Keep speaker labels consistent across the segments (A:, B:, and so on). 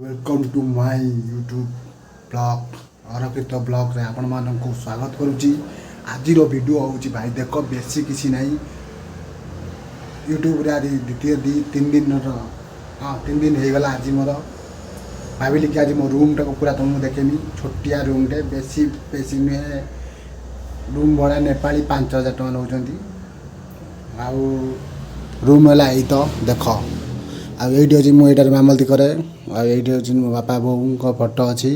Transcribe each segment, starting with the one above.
A: Welcome to my YouTube vlog। ଅରକ୍ଷିତ ବ୍ଲଗ୍ରେ ଆପଣମାନଙ୍କୁ ସ୍ୱାଗତ କରୁଛି। ଆଜିର ଭିଡ଼ିଓ ହେଉଛି, ଭାଇ ଦେଖ, ବେଶୀ କିଛି ନାହିଁ। ୟୁଟ୍ୟୁବରେ ଆଜି ଦ୍ୱିତୀୟ 2-3 ଦିନର, ହଁ, 3 ଦିନ ହେଇଗଲା। ଆଜି ମୋର ଭାବିଲି କି ଆଜି ମୋ ରୁମ୍ଟାକୁ ପୁରା ତୁମକୁ ଦେଖେଇମି। ଛୋଟିଆ ରୁମ୍ଟେ, ବେଶୀ ବେଶୀ ନୁହେଁ। ରୁମ୍ ଭଡ଼ା ନେପାଳୀ 5000 ଟଙ୍କା ନେଉଛନ୍ତି। ଆଉ ରୁମ୍ ହେଲା ଏଇ ତ ଦେଖ। ଆଉ ଏଇଠି ଅଛି, ମୁଁ ଏଇଟାରେ ମାମଲତି କରେ। ଆଉ ଏଇଠି ଅଛି ମୋ ବାପା ବୋଉଙ୍କ ଫଟୋ ଅଛି।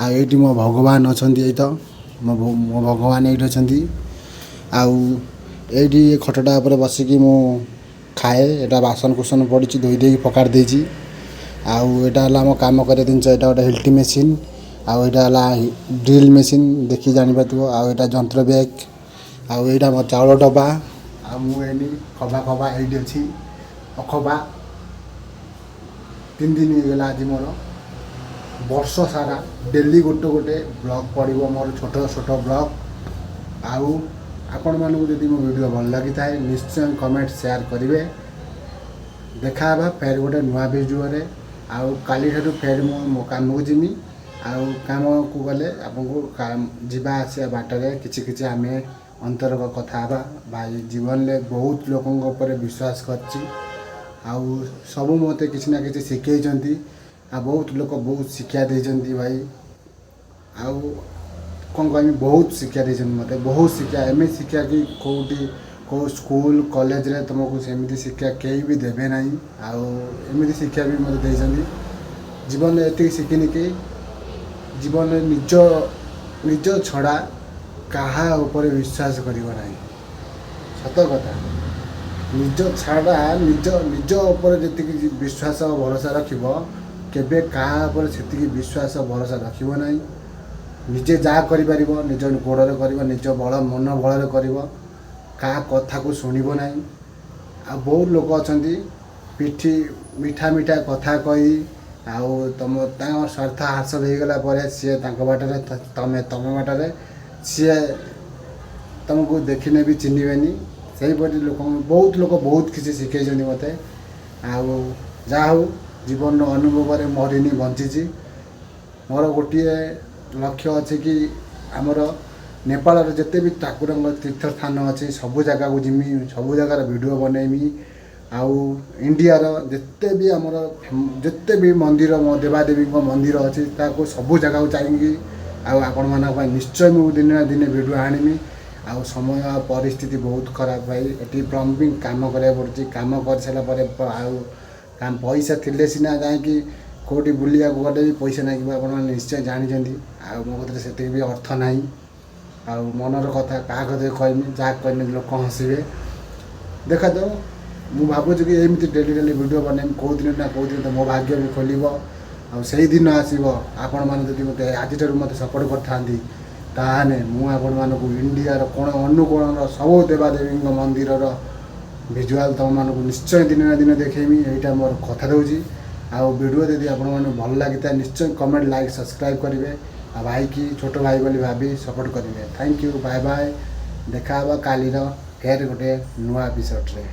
A: ଆଉ ଏଇଠି ମୋ ଭଗବାନ ଅଛନ୍ତି। ଏଇ ତ ମୋ ଭଗବାନ ଏଇଠି ଅଛନ୍ତି। ଆଉ ଏଇଠି ଏ ଖଟଟା ଉପରେ ବସିକି ମୁଁ ଖାଏ। ଏଇଟା ବାସନ କୁସନ ପଡ଼ିଛି, ଧୋଇ ଦେଇକି ଫୋକାଡ଼ି ଦେଇଛି। ଆଉ ଏଇଟା ହେଲା ଆମ କାମ କରିବା ଜିନିଷ। ଏଇଟା ଗୋଟେ ହିଲ୍ଟି ମେସିନ୍ ଆଉ ଏଇଟା ହେଲା ଡ୍ରିଲ୍ ମେସିନ୍, ଦେଖି ଜାଣିପାରୁଥିବ। ଆଉ ଏଇଟା ଯନ୍ତ୍ର ବ୍ୟାଗ୍ ଆଉ ଏଇଟା ମୋ ଚାଉଳ ଡବା। ଆଉ ମୁଁ ଏଇନି ଖବା ଖବା ଏଇଠି ଅଛି ଅଖବା। 3 ଦିନ ହେଇଗଲା ଆଜି ମୋର। ବର୍ଷ ସାରା ଡେଲି ଗୋଟେ ଗୋଟେ ବ୍ଲଗ୍ ପଡ଼ିବ ମୋର, ଛୋଟ ଛୋଟ ବ୍ଲଗ୍। ଆଉ ଆପଣମାନଙ୍କୁ ଯଦି ମୋ ଭିଡ଼ିଓ ଭଲ ଲାଗିଥାଏ, ନିଶ୍ଚୟ କମେଣ୍ଟ, ସେୟାର କରିବେ। ଦେଖା ହେବା ଫେର ଗୋଟେ ନୂଆ ଭିଡ଼ିଓରେ। ଆଉ କାଲିଠାରୁ ଫେର ମୁଁ ମୋ କାମକୁ ଯିମି। ଆଉ କାମକୁ ଗଲେ ଆପଣଙ୍କୁ ଯିବା ଆସିବା ବାଟରେ କିଛି କିଛି ଆମେ ଅନ୍ତରଙ୍ଗ କଥା ହେବା। ଭାଇ, ଜୀବନରେ ବହୁତ ଲୋକଙ୍କ ଉପରେ ବିଶ୍ୱାସ କରିଛି ଆଉ ସବୁ ମୋତେ କିଛି ନା କିଛି ଶିଖେଇଛନ୍ତି। ଆଉ ବହୁତ ଲୋକ ବହୁତ ଶିକ୍ଷା ଦେଇଛନ୍ତି ଭାଇ। ଆଉ କ'ଣ କହିବି, ବହୁତ ଶିକ୍ଷା ଦେଇଛନ୍ତି ମୋତେ, ବହୁତ ଶିକ୍ଷା। ଏମିତି ଶିକ୍ଷା କି କେଉଁଠି କେଉଁ ସ୍କୁଲ କଲେଜରେ ତୁମକୁ ସେମିତି ଶିକ୍ଷା କେହି ବି ଦେବେ ନାହିଁ। ଆଉ ଏମିତି ଶିକ୍ଷା ବି ମୋତେ ଦେଇଛନ୍ତି। ଜୀବନରେ ଏତିକି ଶିଖିନି କି ଜୀବନରେ ନିଜ ନିଜ ଛଡ଼ା କାହା ଉପରେ ବିଶ୍ୱାସ କରିବ ନାହିଁ। ସତ କଥା, ନିଜ ଛଡ଼ା ନିଜ ନିଜ ଉପରେ ଯେତିକି ବିଶ୍ୱାସ ଭରସା ରଖିବ, କେବେ କାହା ଉପରେ ସେତିକି ବିଶ୍ୱାସ ଭରସା ରଖିବ ନାହିଁ। ନିଜେ ଯାହା କରିପାରିବ, ନିଜ ଗୋଡ଼ରେ କରିବ, ନିଜ ବଳ ମନ ବଳରେ କରିବ, କାହା କଥାକୁ ଶୁଣିବ ନାହିଁ। ଆଉ ବହୁତ ଲୋକ ଅଛନ୍ତି, ପିଠି ମିଠା ମିଠା କଥା କହି ଆଉ ତମ ତାଙ୍କ ସ୍ୱାର୍ଥ ହାସଲ ହେଇଗଲା ପରେ ସିଏ ତାଙ୍କ ବାଟରେ, ତମେ ତମ ବାଟରେ। ସିଏ ତମକୁ ଦେଖିନେ ବି ଚିହ୍ନିବେନି। ସେହିପରି ଲୋକ, ବହୁତ ଲୋକ ବହୁତ କିଛି ଶିଖେଇଛନ୍ତି ମୋତେ। ଆଉ ଯାହା ହଉ, ଜୀବନର ଅନୁଭବରେ ମରିନି, ବଞ୍ଚିଛି। ମୋର ଗୋଟିଏ ଲକ୍ଷ୍ୟ ଅଛି କି ଆମର ନେପାଳରେ ଯେତେ ବି ଠାକୁରଙ୍କ ତୀର୍ଥସ୍ଥାନ ଅଛି, ସବୁ ଜାଗାକୁ ଯିମି, ସବୁ ଜାଗାର ଭିଡ଼ିଓ ବନେଇମି। ଆଉ ଇଣ୍ଡିଆର ଯେତେ ବି ଆମର ଯେତେ ବି ମନ୍ଦିର, ମୋ ଦେବାଦେବୀଙ୍କ ମନ୍ଦିର ଅଛି, ତାକୁ ସବୁ ଜାଗାକୁ ଯାଇକି ଆଉ ଆପଣମାନଙ୍କ ପାଇଁ ନିଶ୍ଚୟ ମୁଁ ଦିନେ ନା ଦିନେ ଭିଡ଼ିଓ ଆଣିମି। ଆଉ ସମୟ ଆଉ ପରିସ୍ଥିତି ବହୁତ ଖରାପ ଭାଇ। ଏଠି ପ୍ଲମ୍ବିଂ କାମ କରିବାକୁ ପଡ଼ୁଛି। କାମ କରିସାରିଲା ପରେ ଆଉ ପଇସା ଥିଲେ ସିନା ଯାଇକି କେଉଁଠି ବୁଲିବାକୁ ଗଲେ ବି ପଇସା ଲାଗିବ। ଆପଣମାନେ ନିଶ୍ଚୟ ଜାଣିଛନ୍ତି। ଆଉ ମୋ କତିରେ ସେତିକି ବି ଅର୍ଥ ନାହିଁ। ଆଉ ମନର କଥା କାହା କତିରେ କହିମି? ଯାହା କହିଲେ ଲୋକ ହସିବେ। ଦେଖାଯାଉ, ମୁଁ ଭାବୁଛି କି ଏମିତି ଡେଲି ଡେଲି ଭିଡ଼ିଓ ବନେଇମି। କେଉଁ ଦିନ ନା କେଉଁ ଦିନ ତ ମୋ ଭାଗ୍ୟ ବି ଖୋଲିବ ଆଉ ସେଇ ଦିନ ଆସିବ। ଆପଣମାନେ ଯଦି ମୋତେ ଆଜିଠାରୁ ମୋତେ ସପୋର୍ଟ କରିଥାନ୍ତି, ତାହେଲେ ମୁଁ ଆପଣମାନଙ୍କୁ ଇଣ୍ଡିଆର କୋଣ ଅନୁକୋଣର ସବୁ ଦେବାଦେବୀଙ୍କ ମନ୍ଦିରର ଭିଜୁଆଲ୍ ତୁମମାନଙ୍କୁ ନିଶ୍ଚୟ ଦିନେ ନା ଦିନେ ଦେଖେଇମି। ଏଇଟା ମୋର କଥା ଦେଉଛି। ଆଉ ଭିଡ଼ିଓ ଯଦି ଆପଣମାନଙ୍କୁ ଭଲ ଲାଗିଥାଏ, ନିଶ୍ଚୟ କମେଣ୍ଟ, ଲାଇକ୍, ସବସ୍କ୍ରାଇବ୍ କରିବେ ଆଉ ଭାଇକି ଛୋଟ ଭାଇ ବୋଲି ଭାବି ସପୋର୍ଟ କରିବେ। Thank you, bye bye. ଦେଖା ହେବ କାଲିର ଫେର୍ ଗୋଟେ ନୂଆ ଏପିସୋଡ଼ରେ।